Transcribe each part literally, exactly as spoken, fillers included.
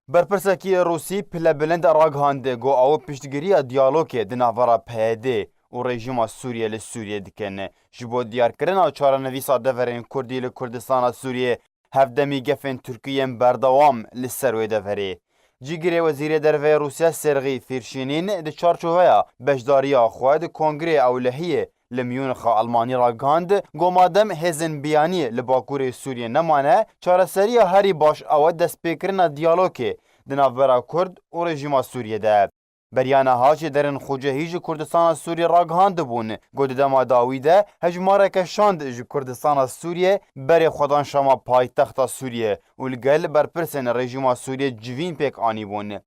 Berpirsekî Rûsî pilebilind ragihand ku ew piştgiriya diyalogê di navbera P Y D û rejîma Sûriyê li Sûriyê dikin. Ji bo diyarkirina çarenivîsa deverên Kurdî li Kurdistana Sûriyê, hevdemî gefên Tirkî yên berdewam li ser wê deverê. Cîgirê Wezîrê Derve yê Rûsya Sergî Fîrşînîn di çarçoveya beşdariya xwe di Kongreyê Ewlehiyê li Myûnxa Almanî ragihand, ku madem hêzên biyanî li Bakurê Sûriyê nemane, çareseriya herî baş ew e destpêkirina diyalogê di navbera Kurd û rejîma Sûriyê de. Beriya niha jêderên xucehî ji Kurdistana Sûriyê ragihandibûn, ku di dema dawî de hejmareke şand ji Kurdistana Sûriyê berê xwe dan Şama paytexta Sûriyê û li gel berpirsên rejîma Sûriyê civîn pêk anîbûn.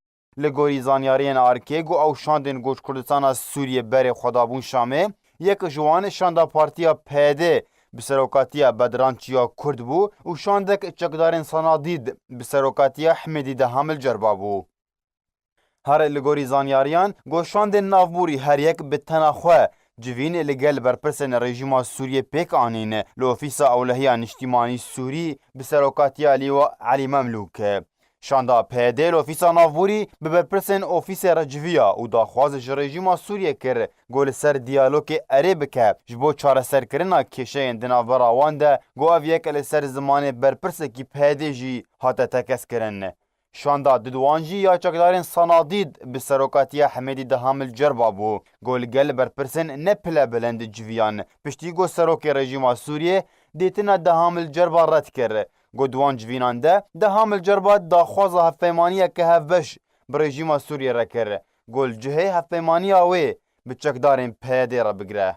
Li gorî zanyariyên arkê, ku ew şandên ku ji Kurdistana Sûriyê berê xwe dabûn Şamê, yek ji wan şanda partiya P Y D bi serokatiya Bedran Çiya Kurd bû û şandek çekdarên Sanadîd bi serokatiya Hemêdî Dehamil Cerba bû. Her li gorî zanyariyan, ku şandên navborî her yek bi tena xwe civîn li gel berpirsên rejîma Sûriyê pêk anîn li Ofîsa Ewlehiya Niştîmanî Sûrî bi serokatiya Lîwa Elî Memlûk. Şanda P Y D li Ofîsa Navborî bi berpirsên ofîsê re civiya û daxwaz ji rejîma Sûriyê kir, ku li ser diyalogê erê bike ji bo çareserkirina kêşeyên di navbera wan de, ku ev yek li ser zimanê berpirsekî P Y D jî hate tekez kirin. Şanda Didwan jî ya çekdarên Sanadîd bi serokatiya Hemêdî Dehamil Cerba bû, ku li gel berpirsên ne pilebilind civiyan, piştî ku serokê rejîma Sûriyê dêtina Dehamil Cerba red kir. Ku di wan civînan de Dehamil Cerba daxwaza hevpeymaniyeke hevbeş bi rejîma Sûriyê re kir, ku li cihê hevpeymaniya wê bi çekdarên P Y D re bigire.